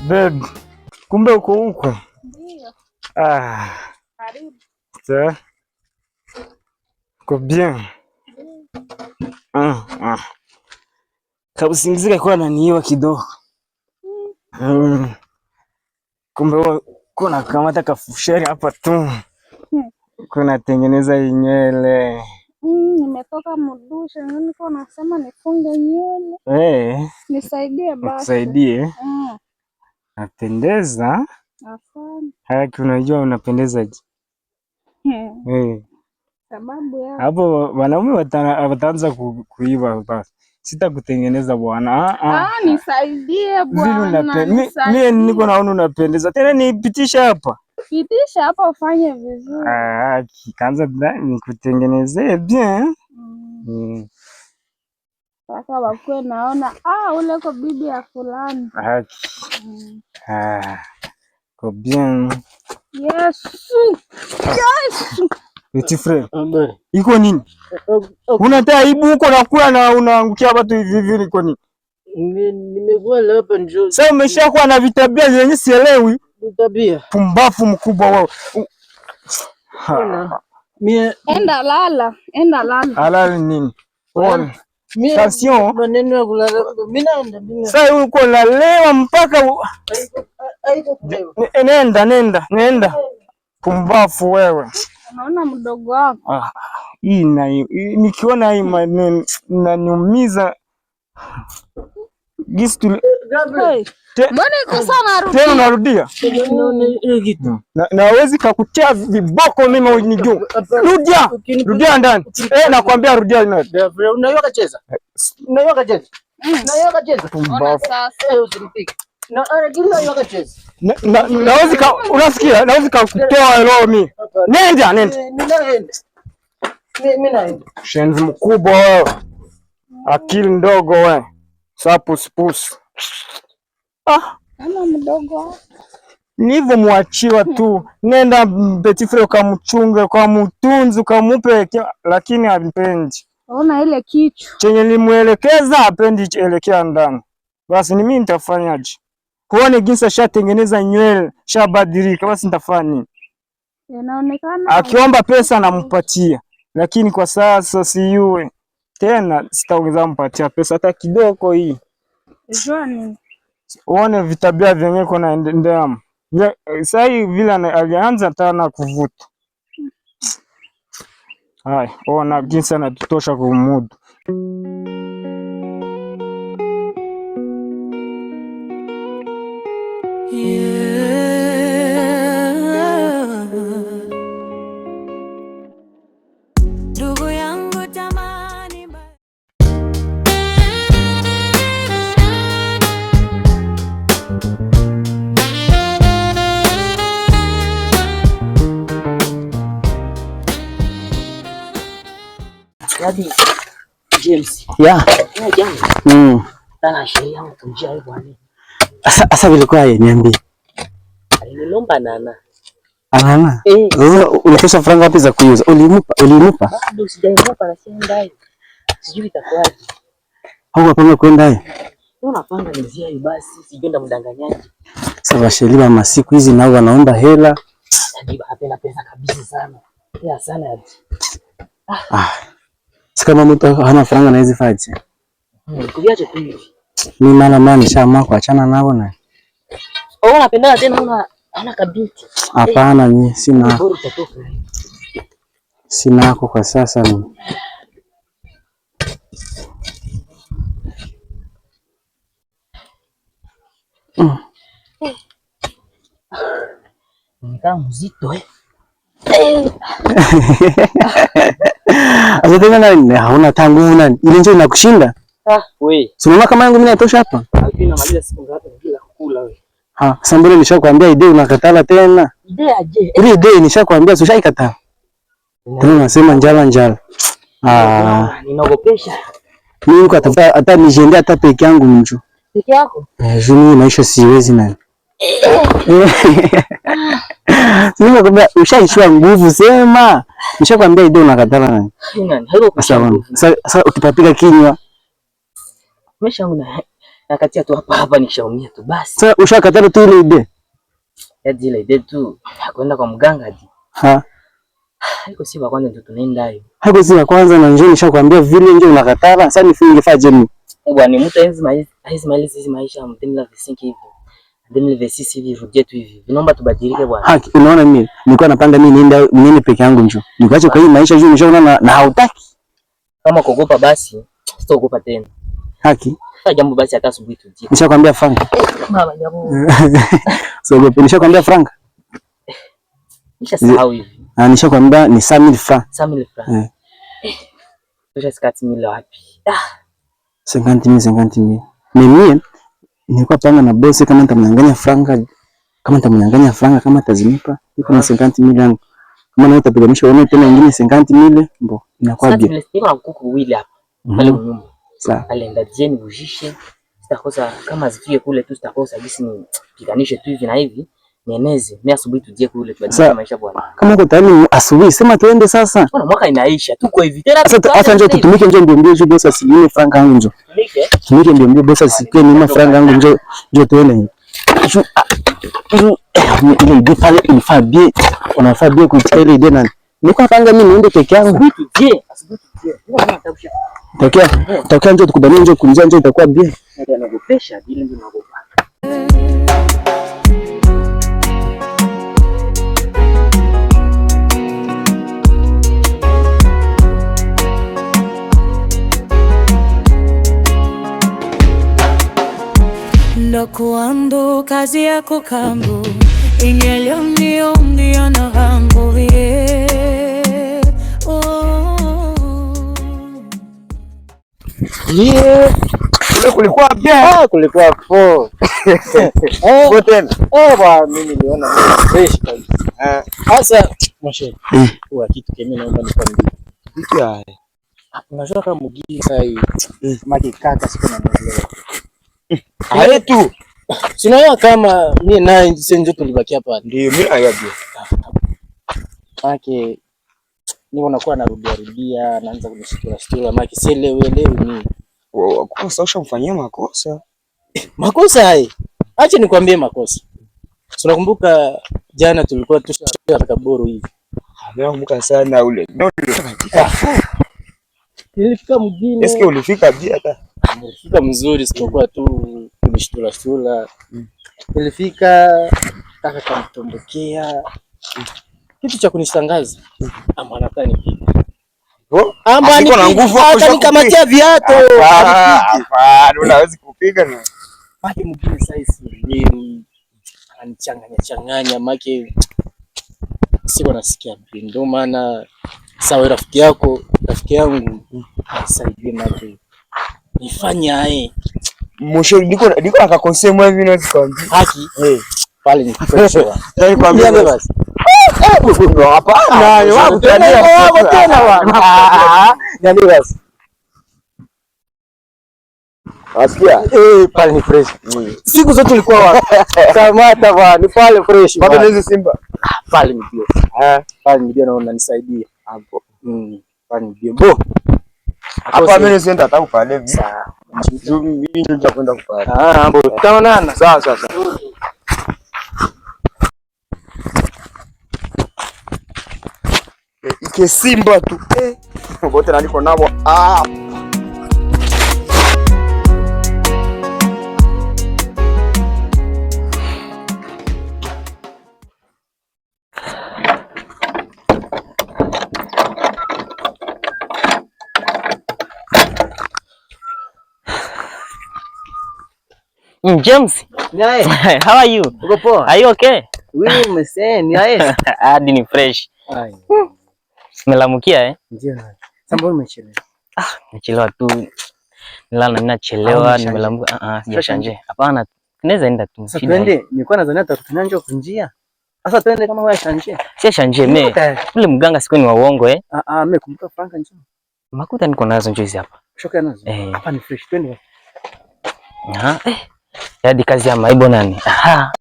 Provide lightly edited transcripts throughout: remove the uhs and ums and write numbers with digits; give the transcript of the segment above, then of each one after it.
Babe, kumbe uko huko? Ndio. Ah. Karibu. Sawa. Uko bien? Ah, ah. Kausingizi kakuwa naniiwa kidogo. Kumbe kuna kamata kafusheri hapa tu. Kuna tengeneza nywele. Nimetoka mudusha, niko nasema nifunge nywele. Eh. Nisaidie basi. Nikusaidie? Napendeza. Asante. Haki, unajua unapendezaje? Eh. Sababu ya hapo wanaume wataanza kuiba basi. Sitakutengeneza bwana. Ah, ah. Ah, nisaidie bwana. Mimi niko naona unapendeza. Tena nipitisha hapa. Pitisha hapa ufanye vizuri. Ah, kwanza nikutengenezee bien. Sasa wakwe naona, ah, ule ko bibi ya fulani. Haki. Ah, ko bien. Yesu. Yesu. Petit frère. Iko nini? Unataka aibu huko nakula na unaangukia watu hivi hivi iko nini? Nimekuwa hapa njoo. Sasa umeshakuwa na vitabia zenye sielewi. Tabia. Pumbafu mkubwa wewe. Mie enda lala, enda lala. Halali nini? Ona. Mie Station. maneno ya kulala. Mimi naenda mimi. Sasa uko nalewa mpaka Haiko kulewa. Nenda nenda nenda. Pumbafu wewe. Unaona mdogo wako. Ah, hii na nikiona hii maneno inaniumiza. Gisi tu Mbona iko sana rudia? Tena unarudia? Nawezi kakutia viboko mimi unijue. Rudia. Rudia ndani. Eh, nakwambia rudia ndani. Unaiweka cheza. Unaiweka cheza. Unaiweka cheza. Pumbafu. Eh, usinipige. Na lakini unaiweka cheza. Nawezi ka unasikia? Nawezi kakutoa roho mimi. Nenda, nenda. Mimi naenda. Mimi naenda. Shenzi mkubwa wewe. Akili ndogo wewe. Sapus pus. Ah, kama mdogo nilivyomwachiwa tu, nenda Petit Frere ukamchunge, ukamtunze, ukamupe, lakini hapendi. Ona ile kichwa chenye nilimwelekeza hapendi elekea ndani. Basi ni mimi nitafanyaje? Kuone jinsi ashatengeneza nywele, shabadilika, basi nitafanya nini? Inaonekana akiomba pesa nampatia, lakini kwa sasa siyue tena, sitaweza mpatia pesa hata kidogo hii. Jwani. Uone vitabia vyenyewe kuna ndama. Sasa hivi vile alianza tena kuvuta. Hai, ona jinsi anatutosha kumudu. Ndugu yangu tamani Yaani James. Yeah. Jana. Tana sheria yangu njia hiyo bwana. Asa vilikuwa yeye niambie. Alinilomba nana. Anana. Eh. Sasa unatosha franga wapi za kuiuza? Ulimupa? Ulimupa? Bado sijaimupa na sina. Sijui itakuwaje. Au unapanga kwenda yeye? Unapanga nizia hiyo basi, sijui ndamdanganyaje. Sasa washeli wa masiku hizi nao wanaomba hela. Yaani hapana pesa kabisa sana. Hela sana yaani. Ah. Si kama mtu hana franga na hizi faje. Kuviache tu hivi. Mimi mara mara nishaamua kuachana nao na. Oh, unapendana tena una hana kabinti. Hapana, mimi sina. Bora utatoka. Sina yako kwa sasa mimi. Nikaa mzito eh. Sasa tena nani hauna hata nguvu nani? Ile njoo inakushinda. Ah, we. Si unaona kama yangu mimi natosha hapa? Lakini namaliza siku ngapi bila kukula we. Ha, sasa mbona nishakwambia idea unakatala tena? Idea je? Ile idea nishakwambia si ushaikataa. Tena unasema njala njala. Ah, Ninaogopesha. mimi niko hata hata nijende hata peke yangu mju. Peke yako? Eh, juu mimi maisha siwezi nani. Sasa kwambia ushaishiwa nguvu sema. Nishakwambia idea unakatala nani? Nani? Haiko Sasa bwana. Sasa ukipapika kinywa. Maisha yangu na nakatia tu hapa hapa nikishaumia tu basi. Sasa ushakatala tu ile idea. Yaani ile idea tu kwenda kwa mganga hadi. Ha. Haiko siku ya kwanza ndio tunaenda hiyo. Haiko siku ya kwanza na njoo nishakwambia vile njoo unakatala. Sasa nifunge mimi. Bwana mtu hizi malizi hizi maisha 2025 hivi. 2026 hivi rudie tu hivi. Vinaomba tubadilike bwana. Haki, unaona mimi nilikuwa napanga mimi niende niende peke yangu njoo. Nikuache kwa hii maisha juu nishaona na hautaki. Kama kuogopa basi sitaogopa tena. Haki. Sasa jambo basi hata asubuhi tujie. Nishakwambia Frank. Mama jambo. So gope nishakwambia Frank. Nishasahau hivi. Ah, nishakwambia ni 5000 francs. 5000 francs. Eh. Tosha sikati mille wapi? Ah, 50,000 50,000. Mimi nilikuwa panga na bosi kama nitamnyang'anya franga, kama nitamnyang'anya franga kama atazinipa, niko na 50,000 yangu. Kama na utapiganisha wewe tena nyingine 50,000 mbo inakuwa bien. Niko na kuku wili hapa. Pale nyumba. Sawa. Alienda jeni bujishe. Sitakosa kama zifike kule tu sitakosa jinsi ni piganishe tu hivi na hivi. Nieneze. Mimi asubuhi tujie kule tubadilishe maisha bwana. Kama uko tayari asubuhi sema tuende sasa. Bwana mwaka inaisha tuko hivi. Tena Sasa njoo tutumike, njoo mbio mbio bosi asinyime franga yangu njoo. Tumike. Tumike mbio mbio bosi asikie nima franga yangu njoo njoo tuende. Ile idea pale ilifaa bien. Unafaa bien kuitika ile idea nani? Nilikuwa napanga mimi niende peke yangu. Asubuhi tujie. Asubuhi tujie. Tokea tokea njoo tukubalie njoo kunjia njoo itakuwa bien. Naogopesha bila ndio naogopa. Ndokuambu kazi yako kambu inyelyo ndio ndio na hangu ye oh. Yeah. Kule kulikuwa bien. Ah, kulikuwa po. Kwa tena. Eh, bwana mimi niliona fresh kabisa. Eh. Sasa mshe. Kwa kitu kemi naomba nikwambie. Kitu ya. Unajua kama mgini sasa hii maki kaka siku na mwelewa. Ayetu. Sinaona kama mimi naye sisi ndio tulibakia pale. Ndio mimi ayabia. Maki niko nakuwa narudia rudia naanza kunishtua shtua maki sielewi elewi mimi. Kosa ushamfanyia makosa. Makosa hai. Acha nikwambie makosa. Tunakumbuka jana tulikuwa tushafika Kaboro hivi. Nakumbuka sana ule. Ndio ulifika. Nilifika mjini. Eske ulifika bia hata? Nilifika mzuri sipokuwa tu kunishtua shtua. Nilifika kaka kamtombokea. Kitu cha kunishangaza. Ama anataka nipige. Ama Asiko na nguvu akanikamatia viatu. Hapana, unaweza kupiga na. Maki mgine sasa sielewi. Ananichanganya changanya maki siko nasikia. Ndio maana sawa rafiki yako, rafiki yangu nisaidie maki. Nifanye aye. Mwisho niko akakosea mwa hivi naweza kuambia. Haki. Eh. Pale ni fresh. Yaani kwambia basi. Hapana, wako tena bwana. Niambie basi. Asikia? Eh, pale ni fresh. Siku zote ulikuwa wapi? Kamata bwana, ni pale fresh. Bado hizo Simba. Pale ni bio. Eh, pale ni bio na unanisaidia. Hapo. Pale ni bio. Bo. Hapa mimi sienda hata pale hivi. Mimi ndio nitakwenda kupale. Ah, hapo. Tutaonana. Sawa sawa sawa. Ike Simba tu. Eh. Wote naliko nabo. Ah. James. Niae. How are you? Uko poa? Are you okay? Wewe umesema niae. Hadi ni fresh. Ai. Umelamukia eh? Ndio na. Sasa mbona umechelewa? Nimechelewa tu. Nilala ninachelewa, Au nimelamuka. Ah ah, Ushashanje? sijashanje. Hapana, tunaweza enda tu. Sasa Shida haiko. twende, nilikuwa nadhania tutakutana nje kunjia. Sasa twende kama wewe shanje. Sijashanje me. Tayari. Ule mganga siku ni wa uongo eh. Ah ah, mimi kumbuka franka njoo. Makuta niko nazo njoo hizi hapa. Shoka nazo. Eh. Hapa ni fresh, twende. Aha. Eh. Hadi kazi ya maibo nani? Aha.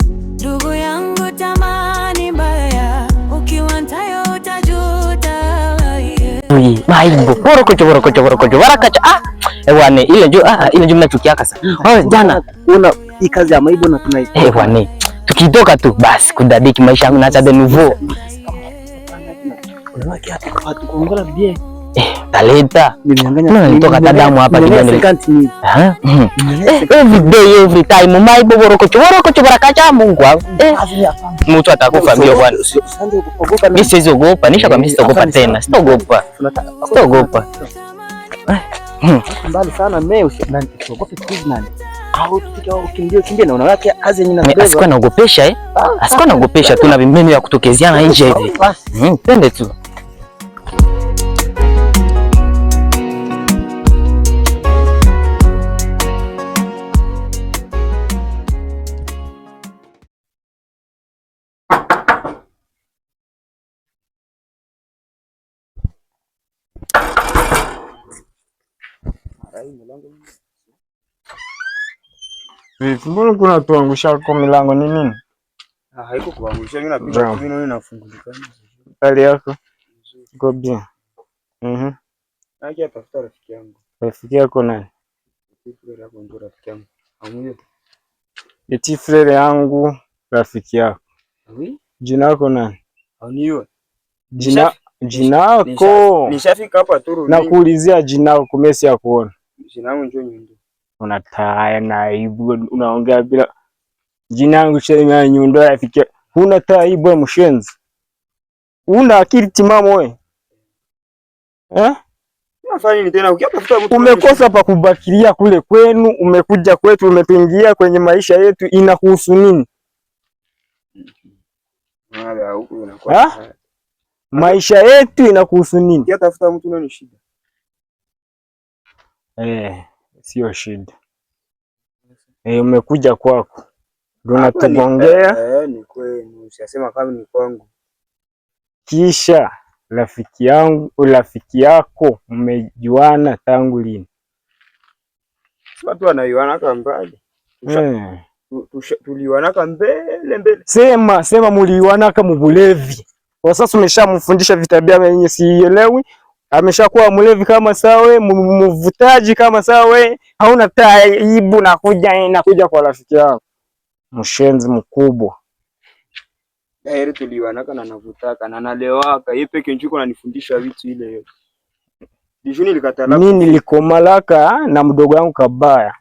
Ndugu yangu, tamani mbaya, ukiwa ntayo utajuta. Yeah. Ui, maibo. Borokocho borokocho borokocho. Barakacha. Ah. Ewane, ile njoo ah, ile njoo mnachukiaka sana. Oh, jana Una hii kazi ya maibo na tunai. eh wane. Tukitoka tu basi kudadiki maisha yangu naacha de nouveau. Unawake hapa kwa tukongola bie. Eh, taleta. Nimenyang'anya. Mbona nilitoka hata damu hapa Nimenyang'anya kijana? 50,000. Aha. Nimenyang'anya Eh, every day every time maibo borokocho borokocho barakacha Mungu wangu. Eh, mtu atakufa mbio bwana. Usianze kuogopa Mimi siwezi ogopa, nisha kwambia sitaogopa Hapana, tena. Sitaogopa. Tunataka Sitaogopa. mbali sana mimi usiogope kitu nani. Au tufike au ukimbie ukimbie na unawake kazi yenyewe Me, asikuwa naogopesha eh? Asikuwa naogopesha tu na vimeno ya kutokezeana nje hivi. Basi. Twende tu. Vipi, mbona kuna tuangusha kwa milango ni nini? Ah, haiko kuangusha, mimi napiga Bravo. tu, mimi naona inafungulika. Hali yako iko bien? Mhm. Haki atafuta rafiki yangu. Rafiki yako nani? Petit frère yako ndio rafiki yangu. Amuye. Petit frere yangu, rafiki yako. Oui? Jina lako nani? Auniwe. Jina jina lako. Nishafika hapa tu Runinga. Nakuulizia jina lako, mimi si ya kuona. Jina langu njoo Nyundo. Unataya na aibu, unaongea bila jina yangu Shelema Nyundo rafiki. Huna taibu wewe mshenzi. Una akili timamu wewe? Eh? Unafanya nini tena? Ukiatafuta mtu Umekosa pa kubakilia kule kwenu, umekuja kwetu, umetuingia kwenye maisha yetu, inakuhusu nini? Mara huku unakuwa. Ha? Maisha yetu inakuhusu nini? Ukiatafuta mtu ndio ni shida. Eh, sio shida. Eh, umekuja kwako ndio Hapa ni- unatugongea, Eh, ni kwenu. Usisema kama ni kwangu. kisha rafiki yangu, rafiki yako mmejuana tangu lini? Si watu wanaiwana kama mbali. Eh. Tuliwanaka mbele mbele. Sema sema muliwanaka mubulevi. Kwa sasa umeshamfundisha vitabia yenye sielewi. Ameshakuwa mlevi kama sawe, mvutaji kama sawe, hauna taibu na kuja nakuja kwa rafiki yako. Mshenzi mkubwa. Heri tuliwanaka na navutaka na nalewaka. Yeye peke njuko ananifundisha vitu ile yote. Dijuni likatala. Mimi nilikomalaka na mdogo wangu kabaya.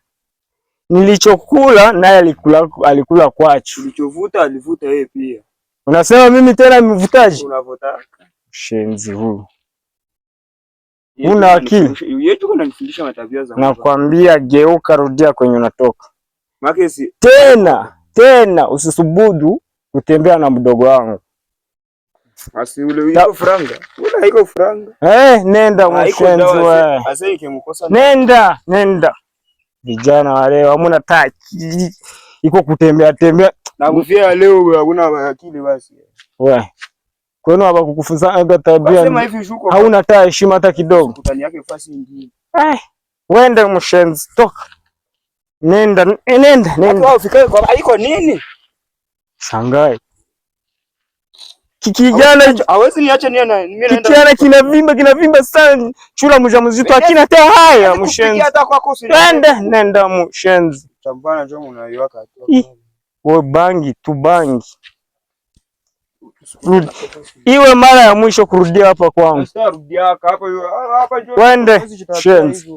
Nilichokula naye alikula, alikula kwacho. Ulichovuta alivuta yeye pia. Unasema mimi tena mvutaji? Unavotaka. Mshenzi huyu. Yeye Huna akili. Yeye tu ananifundisha matabia za Nakwambia geuka, rudia kwenye unatoka. Maana si Tena tena usisubudu kutembea na mdogo wangu. asi ule iko franga. Ule haiko franga. Eh, nenda Haiko mshenzi dawa. wewe. Asa ikimkosa Nenda, nenda. Vijana wale hamuna taki. Iko kutembea tembea. na kufia leo hakuna akili basi. We. Kwenu hapa kukufunza tabia. Sema hivi shuko. Hauna taa heshima hata kidogo. Kutani yake fasi nyingine. Eh, wende mshenzi, toka. Nenda, eh, nenda, nenda. Watu ufikae kwa haiko nini? Shangae. Kijana Hawezi niache niende na mimi naenda. kijana kinavimba kinavimba sana, chura mjamzito akina taa haya mshenzi. Hata kwako si. Nenda, nenda mshenzi. Chambana njoo unaiwaka tu. Ih. We bangi tu bangi. Iwe mara ya mwisho kurudia hapa kwangu. Sasa rudia hapa hapa njoo. Wende shenzi.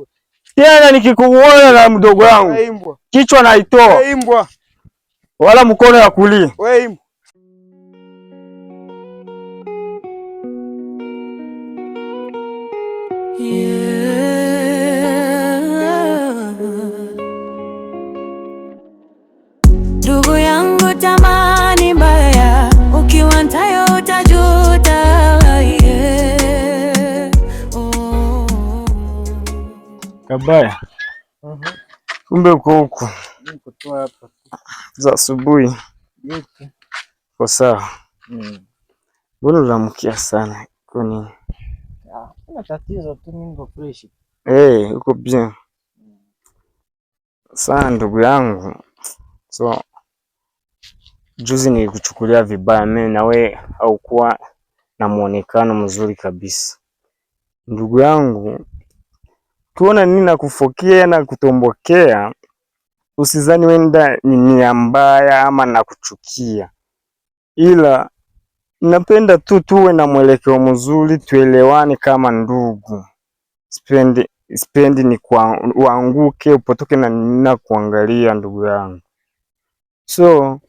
Tena nikikuona na mdogo wangu Wewe imbwa. kichwa naitoa Wewe imbwa. wala mkono ya kulia. Wewe imbwa. Yeah. Ndugu yangu, tamani mbaya, ukiwa ntayo utajuta. Kabaya. Kumbe uko huku. Niko tu hapa. Za asubuhi. Uko sawa? Mbona unaamkia sana? Kwa nini? Ah, kuna tatizo tu, mimi niko fresh. Eh, uko bien. Sana ndugu yangu. So juzi nilikuchukulia vibaya mimi na we haukuwa na muonekano mzuri kabisa. Ndugu yangu, tuona nini na kufokea na kutombokea, usizani wenda ni nia mbaya ama nakuchukia, ila napenda tu tuwe na mwelekeo mzuri, tuelewane kama ndugu. Sipendi ni kwa, uanguke upotoke na kuangalia ndugu yangu. So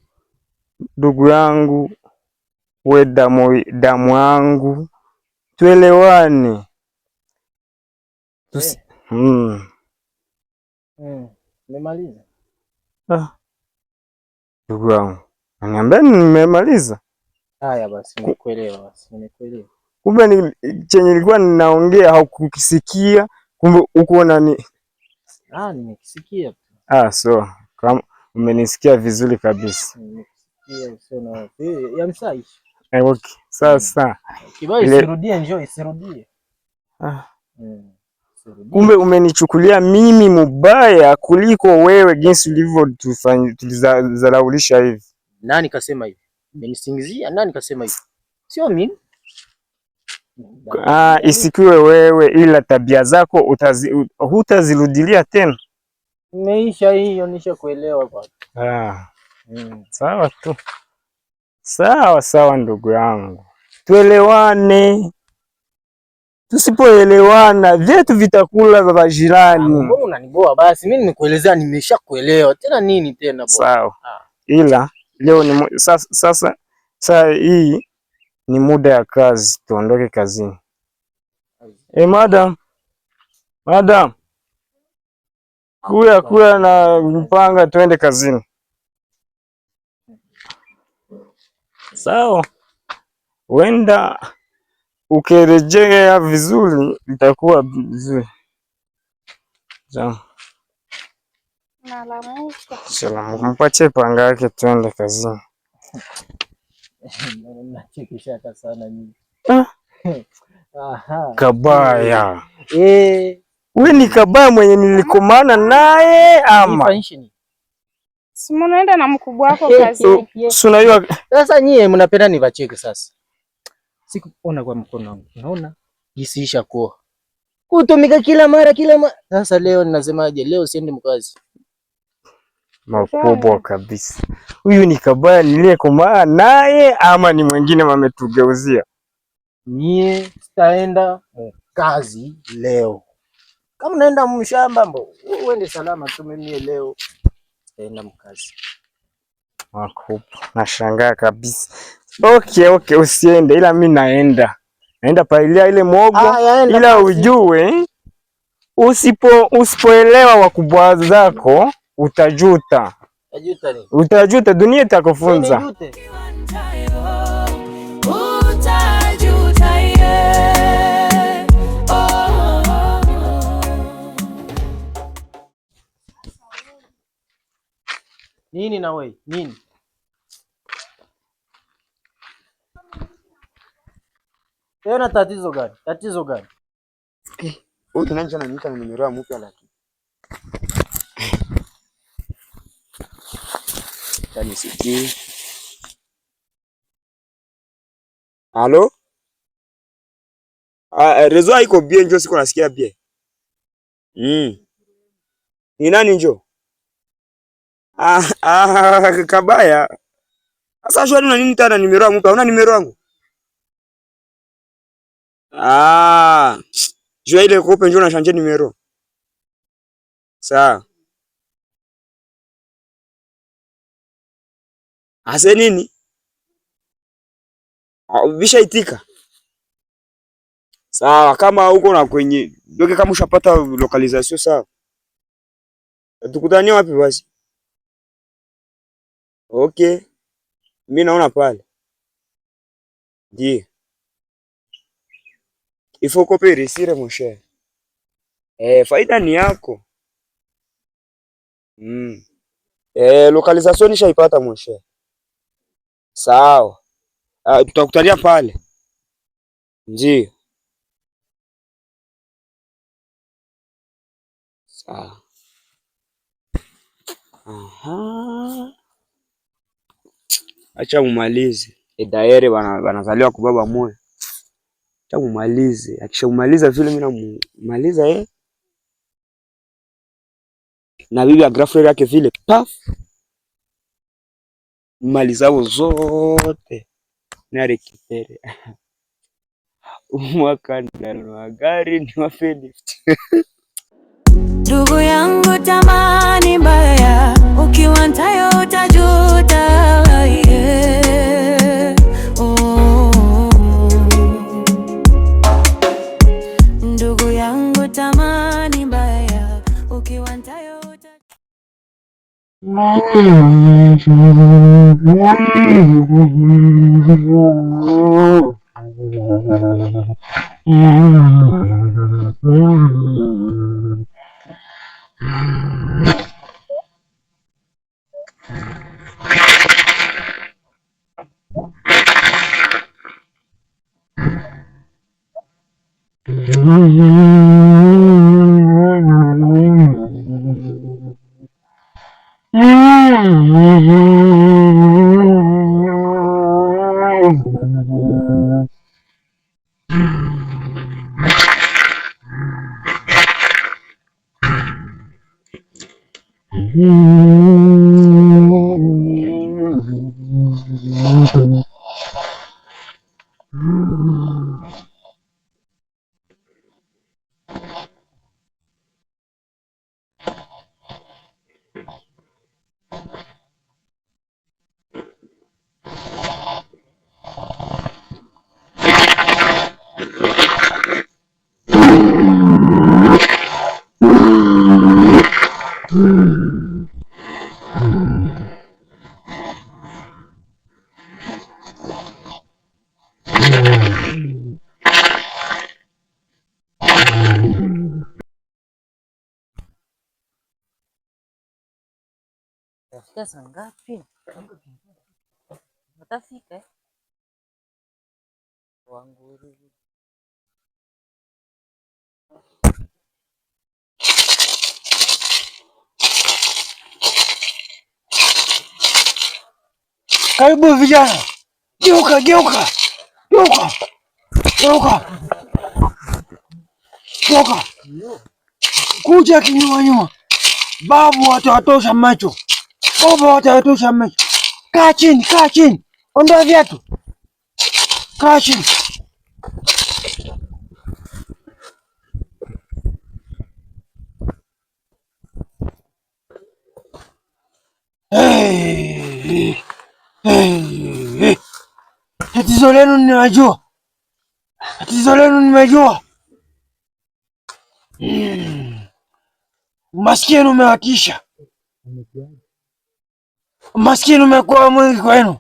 ndugu yangu, we damu yangu, tuelewane. Tusi, Nimemaliza. Ah. Ndugu yangu, niambia nimemaliza. Haya basi, nimekuelewa basi, nimekuelewa. Kumbe ni chenye nilikuwa ninaongea haukukisikia, kumbe uko nani? Ah, nimekisikia. Ah, so kama umenisikia vizuri kabisa. Nimekusikia, usio na hofu. Yamsaishi. Okay. Sasa Kibao isirudie, njoo isirudie. Ah. Isirudie. Kumbe umenichukulia mimi mubaya kuliko wewe jinsi ulivyotufanya tulizalaulisha hivi. Nani kasema hivi? Umenisingizia? Nani kasema hivi? Sio mimi. Ah, isikiwe wewe, ila tabia zako hutazirudilia tena. Imeisha hiyo, nishakuelewa bwana. Ah. Sawa tu. Sawa sawa ndugu yangu. Tuelewane. Tusipoelewana vyetu vitakula vya jirani. Mbona unaniboa basi? Mimi nimekuelezea, nimeshakuelewa. Tena nini tena bwana? Sawa. Ah. Ila leo ni sasa saa hii ni muda ya kazi, tuondoke kazini. Eh, madam. Madam. Kuya kuya na mpanga tuende kazini. Sawa. Wenda ukirejea vizuri itakuwa vizuri. Sawa. Nalamuka. Salamu, mpatie panga yake tuende kazini. Nachekeshaka sana nyinyi. Ah. Aha. Kabaya. Eh, Wewe ni kabaya mwenye nilikomana naye ama? Nifanyishe nini? Si munaenda na mkubwa wako kazini. Si unajua Sasa nyie mnapenda nivacheke sasa. Sikuona kwa mkono wangu. Unaona? Isiisha kuwa. Kutumika kila mara kila mara. Sasa leo ninasemaje? Leo siendi mkazi. Makubwa kabisa. Huyu ni kabaya niliyekomaa naye ama ni mwingine wametugeuzia? Nyie sitaenda mkazi leo. Kama unaenda mshamba mbo, uende salama tu, mimi leo sitaenda mkazi. Makubwa. Nashangaa kabisa. Okay, okay, usiende ila mi naenda. Naenda palilia ile mwogo ila ujue usipoelewa wakubwa zako utajuta. Utajuta nini? Utajuta, dunia itakufunza. Nijute. Utajuta, yeah. Oh, oh, oh. Nini na wewe? Nini? Tena tatizo gani? Tatizo gani? Huyu tunaanza na mita na nimero mpya lakini. Yaani sijui. Halo? Ah, rezo haiko bien njo siko nasikia bien. Ni nani njo? Ah, ah, Kabaya. Sasa shwari na nini tena nimero yangu? Una nimero yangu? Ah, jua ile kope njo na changer nimero. Sawa. Ase nini? Bishaitika. Sawa, kama huko na kwenye doke, kama ushapata localisation sawa. Tukutanie wapi basi? Okay. Mimi naona pale. Ndiyo. Il faut copier réussir mon cher. Faida ni yako. Mm. Localisation nishaipata mon cher. Sawa. Ah, tutakutania pale. Ndio. Sawa. Aha. Acha mumalize. Edaere wanazaliwa kwa baba moya. Acha mumalize. Akishamaliza vile mimi namaliza eh. Na bibi ya girlfriend yake vile paf. Mali zao zote na récupérer. Mwaka ndanunua gari niwape lift. Ndugu yangu, tamani mbaya, ukiwa ntayo utajuta. Yeah. Oh. Ndugu yangu, tamani mbaya, ukiwa ntayo utajuta. Tafika saa ngapi? Watafika eh? Wanguru. Karibu vijana. Geuka, geuka. Geuka. Geuka. Geuka. Kuja kinyuma nyuma. Babu watawatosha macho. Babu watawatosha macho. Kaa chini, kaa chini. Ondoa viatu. Kaa chini. Hey, hey, tatizo lenu ninajua, tatizo lenu nimejua. Umaskini umewatisha, umaskini umekuwa mwingi kwenu.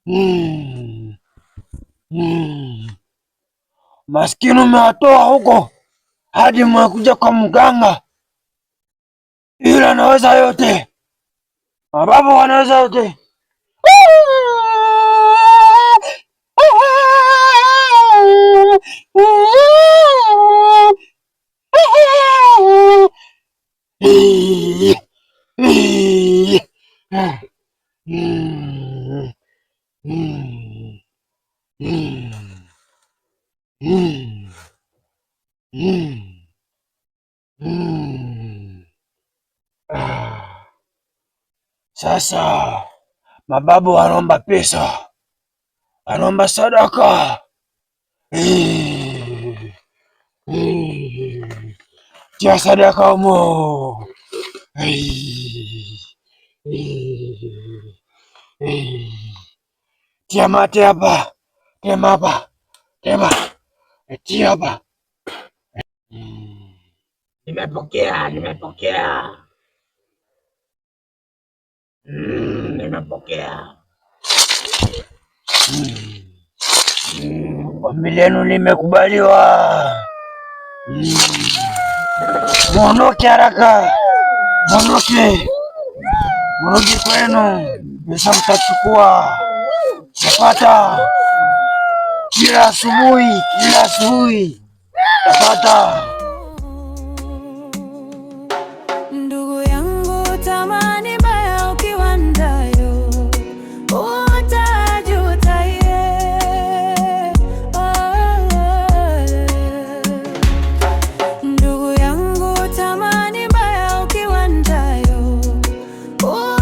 Mm. Mm. Maskini umewatoa huko hadi mmekuja kwa mganga, yule anaweza yote, mababu wanaweza yote. Mm. Mm. Mm. Mm. Mm. Mm. Ah. Sasa mababu wanaomba pesa, wanaomba sadaka. Eh. Eh. Tia sadaka humo. Eh. Eh. Eh. Tia mate hapa, tema hapa, tema, tia hapa. Nimepokea, nimepokea. Nimepokea. Ombi lenu limekubaliwa. Muondoke haraka, muondoke, murudi kwenu. Pesa mtachukua, tapata kila asubuhi, kila asubuhi tapata. Ndugu yangu, tamani mbaya ukiwa nayo utajuta, yeah. Oh. Ndugu yangu, tamani mbaya ukiwa nayo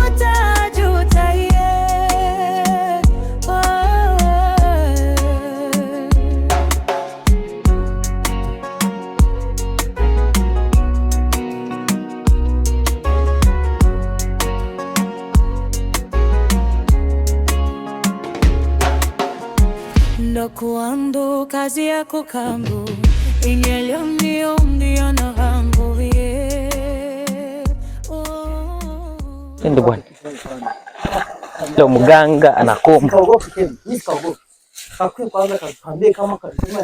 utajuta, yeah. Oh. Ndokuandu kazi yako kambu inyelio ndio ndio na hangu ye oh. Twende bwana. Leo mganga anakomba.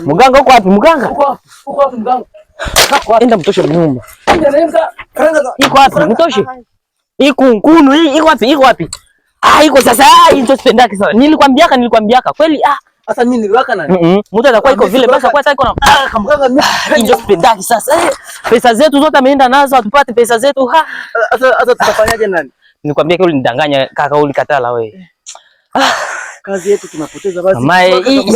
Mganga uko wapi mganga? Enda mtoshe mnyumba. Iko wapi? Mtoshe. Iko nkunu hii iko wapi? Iko wapi? Ah, iko sasa. Ah, hii ndio sipendaki sasa. Nilikwambiaka, nilikwambiaka. Kweli ah. Sasa mimi niliwaka nani? Mtu atakuwa iko vile basi kwa iko na ah, Mganga mimi hii ndio sipendaki sasa. Eh, pesa zetu zote ameenda nazo, hatupate pesa zetu. Ha. Sasa tutafanyaje nani? Nikwambia kile ulinidanganya kaka, ulikatala wewe. Kazi yetu tunapoteza basi. Mamae, hii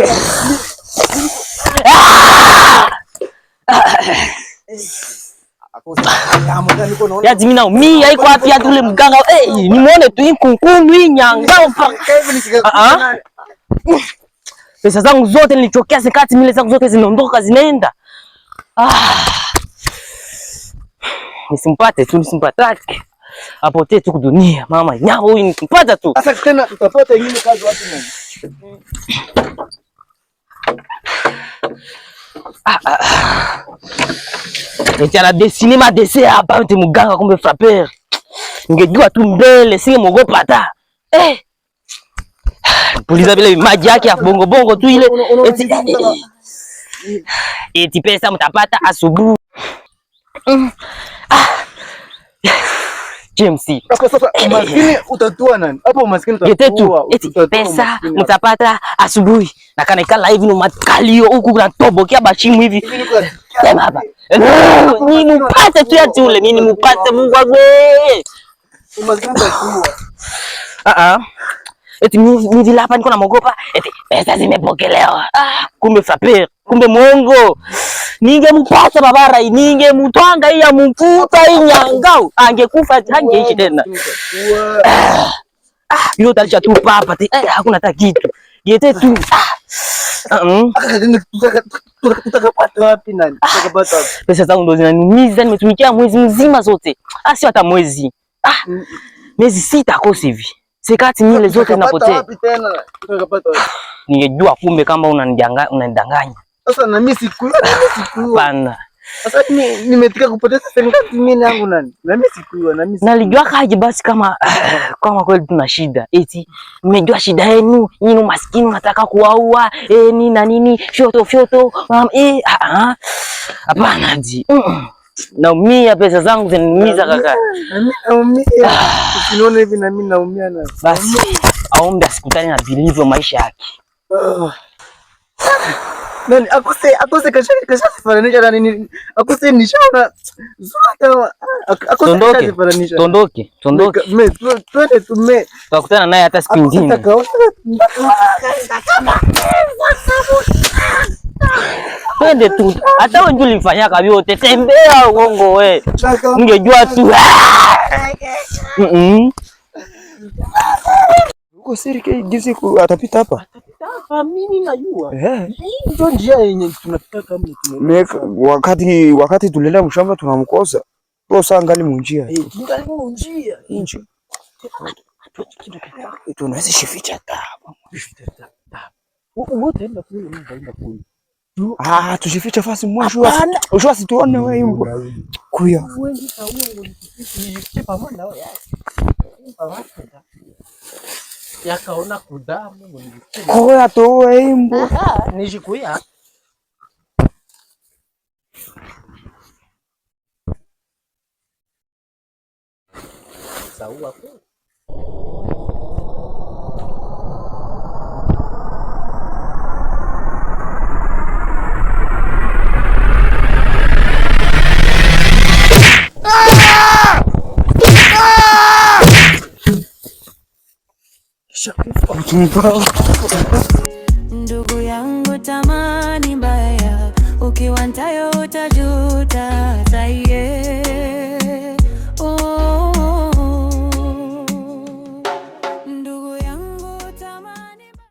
Yaani mimi naumia iko wapi hadi ule mganga eh, nimuone tu hii kunkunu hii nyanga Ah, ah. Pesa zangu zote nilichokea sekati mile zangu zote zinaondoka zinaenda. Ah. Nisimpate tu nisimpate. Apotee tu kudunia mama nyama huyu nikimpata tu. Sasa tena tutapata ingine kazi wapi nani? Eti ana dessiner ma dessin hapa eti mganga kumbe frapper. Ningejua tu mbele singemogopa hata. Eh. Puliza vile maji yake ya bongo bongo tu ile. Eti, eti pesa mtapata asubuhi. Ah. James. Sasa umaskini utatua nani? Hapo umaskini Gete tu utatua. eti utatua pesa umaskini hapo. mtapata asubuhi. Na kana ikala hivi no makalio huku natobokea bashimu hivi. Sema hapa. Ni mupate tu ati ule, mimi nimupate Mungu wangu. Umaskini utatua. Ah ah. Eti mimi vile hapa niko namogopa, eti pesa zimepokelewa. Ah, kumbe frappeur, kumbe mwongo. Ningemupata babara, ningemutwanga hii ya mkuta hii nyangau, angekufa hangeishi tena. Ah, yule utalisha tu papa, eh, hakuna hata kitu. Gete tu. Ah. Tutakapata wapi nani? Tutakapata wapi? Pesa zangu ndo zinaniumiza, nimetumikia mwezi mzima zote. Ah, sio hata mwezi. Ah, miezi 6 kosi hivi. Sekati mile zote Tutakapata zinapotea. wapi tena? Tutakapata wapi? Ningejua kumbe kama unanidanganya. Sasa na mimi sikujua, na mimi sikujua. Hapana. Sasa nimetika kupoteza serikali mimi yangu nani? Na mimi sikujua, na mimi sikujua. Nalijua kaje basi kama kama kweli tuna shida. Eti mmejua shida yenu, nyinyi maskini unataka kuwaua, eh nini na nini, fyoto fyoto. Hapana ji. Naumia, pesa zangu zinaniumiza kaka. Na mimi naumia. Usinione hivi na mimi naumia na. Basi aombe asikutane na vilivyo maisha yake. Nani akose kasha sifananisha na nini? Akose nishaona sura kama akose Tondoke. kasha Tondoke, tondoke. Me twende tume. Tutakutana naye hata siku Akose nyingine. takaona. Twende tu. Hata wewe ndio ulifanyaka vyote. Tembea uongo we. Ungejua tu. Uko siri ke jinsi atapita hapa. Hapa mimi najua. Eh. Hii ndio njia yenye tunapita kama Mimi wakati tulienda mshamba tunamkosa. Kwa saa ngali munjia. Eh, kingali munjia. Inji. Tunaweza shificha hata. Wote enda kule, mimi nitaenda kule. Ah, tushifiche fasi mwisho. Usho asituone wewe imbo. Kuya. Yakaona kudamu Koya tuwe imbo. nishikuya. Sawa kweli. Ndugu yangu, tamani mbaya, ukiwa ntayo utajuta taye. Oh, ndugu yangu, tamani mbaya.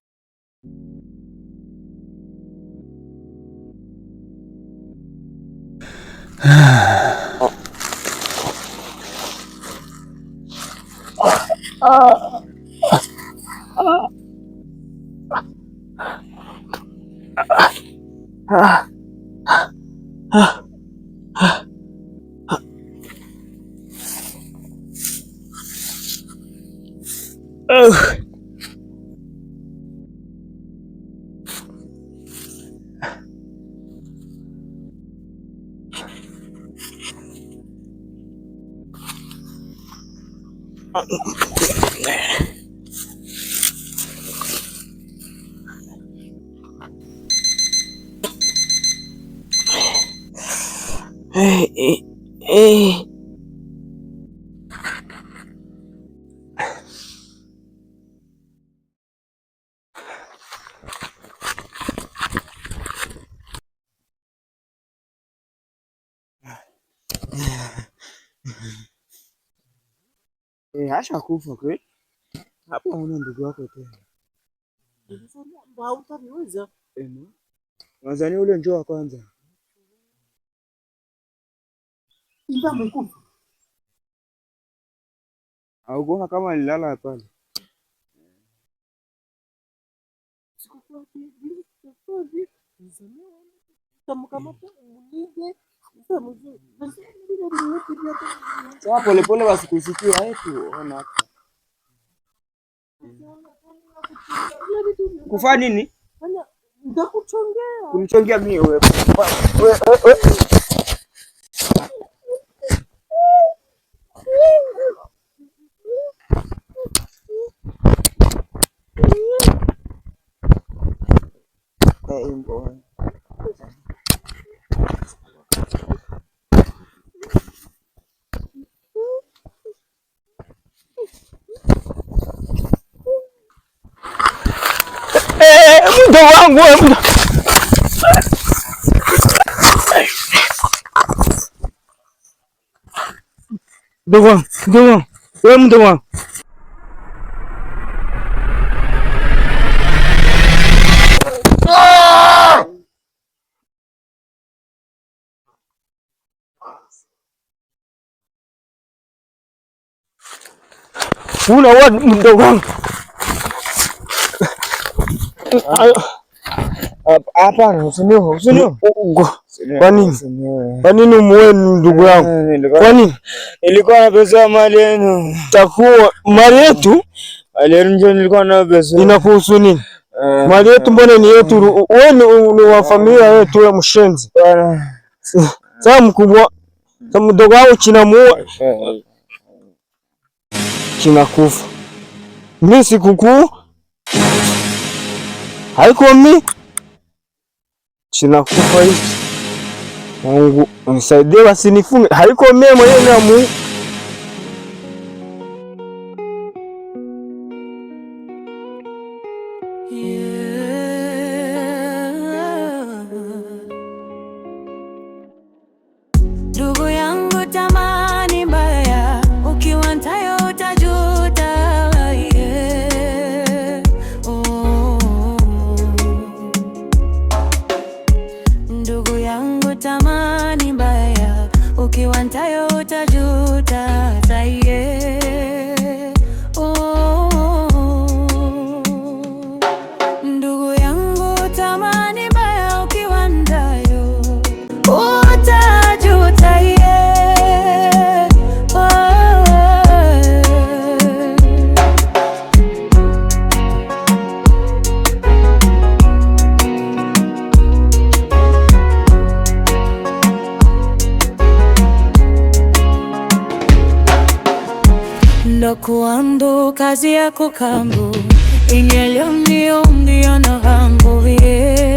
Eh, eh, eh. Eh, asha kufa kweli. Hapo huna ndugu wako tena. Eh, no. Wazani ule njoo wa kwanza. Haukuona kama alilala pale. Sasa polepole wasikusikia etu ona hapa. Kufaa nini? Kunichongea mimi wewe. Wewe wewe. Eh, imbo. Eh, mdogo wangu wewe, mdogo wangu, mdogo wangu, wewe mdogo wangu. Una wa mdogo wangu. Hapana, usiniue, usiniue. Kwa nini? Kwa nini umuue ndugu yangu? Kwa nini? Nilikuwa na pesa ya mali yenu. Takuwa mali yetu Mali yenu ndio nilikuwa nayo pesa. inakuhusu nini? Mali yetu mbona ni yetu? Wewe ni wa familia yetu, wewe mshenzi. Bwana. Sasa mkubwa, sasa mdogo wangu chinamuua kinakufa. Mi sikukuu haiko mi chinakufa hichi. Mungu unisaidie wasinifunge. Haiko mimi mwenyewe namu. Yeah. Ndugu yangu, tamani mbaya, ukiwa ntayo utajuta. Yeah. Oh. Ndugu yangu, tamani mbaya, ukiwa ntayo utajuta. Kuandu kazi yako kambu. Inyelio ndio ndio na hambu ye.